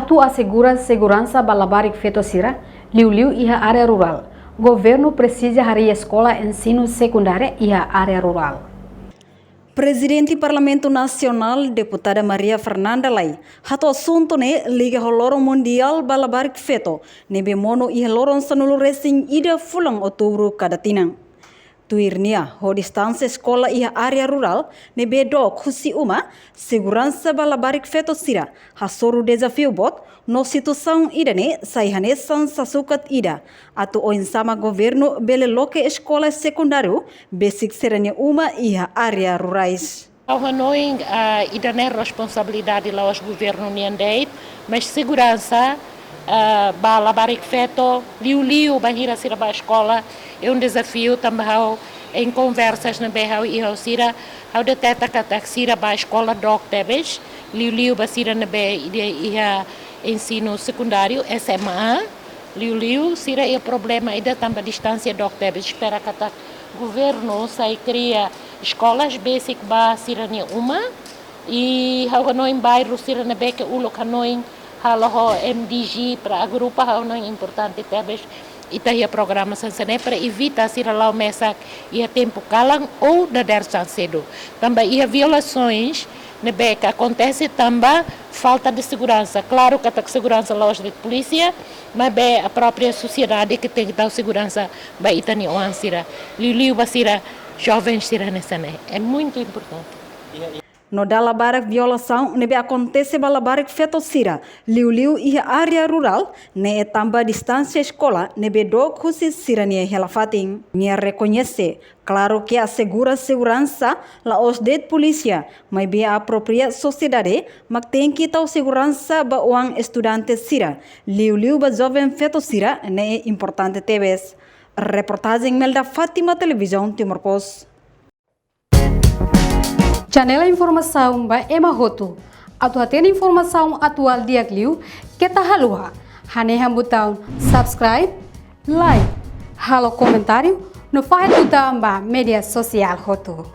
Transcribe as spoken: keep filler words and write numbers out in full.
Atu asegura seguransa ba labarik feto sira, liuliu iha área rurál, governu presiza harii eskola ensinu sekundária iha área rurál. Prezidente Parlamentu Nasionál, Deputada Maria Fernanda Lay, hato'o asuntu ne'e liga ho loron mundiál ba labarik feto, ne'ebé monu iha loron sanulu-resin-ida fulan Outubru kada tinan. Tuir nia, ho distánsia eskola iha área rurál ne'ebé dook husi uma, seguransa ba labarik feto sira hasoru dezafiu boot, no situasaun ida-ne'e sai hanesan sasukat ida atu oinsá mak governu bele loke eskola sekundáriu besik sira-nia uma iha área rurais. Ha'u hanoin, ah, ida-ne'e responsabilidade la'ós governu nian de'it, mas seguransa, ah, ba labarik feto, liuliu bainhira sira bá eskola, é um desafio tanba ha'u, em conversas ne'ebé ha'u iha ho sira, ha'u deteta katak sira bá eskola dook tebes, liuliu ba sira ne'ebé ida iha ensinu sekundáriu, S M A, liuliu sira iha problema ida tanba distánsia dook tebes. Espera katak governu sai kria eskolas besik ba sira-nia uma, i ha'u hanoin bairru sira ne'ebé ke uluk hanoin halo ho M D G para agrupa, ha'u hanoin importante tebes ita iha programa hanesan ne'e para evita sira la'o mesak iha tempu kalan ou dadeer-saan sedu. Tanba iha violações ne'ebé ke akontese tanba falta de seguransa. Klaru katak seguransa la'ós de'it polísia, maibé a própria sosiedade ke tenke tau seguransa ba ita-nia oan sira, liuliu ba sira jovens sira hanesan ne'e. É muito importante. No dala barak violasaun ne'ebé akontese ba labarik feto sira, liuliu iha área rurál, ne'e tanba distánsia eskola ne'ebé dook husi sira-nia hela-fatin. Nia rekoñese, klaru ke asegura seguransa la'ós de'it polísia, maibé a própria sosiedade mak tenke tau seguransa ba oan estudante sira, liuliu ba joven feto sira, ne'e importante tebes. Reportajen Melda Fátima, Televizaun Timor Post. Janela informasaun ba ema hotu. Atu hatene informasaun atuál di'ak liu, keta haluha hanehan butaun subscribe, like, halo komentáriu, no fahe tutan ba média sosiál hotu.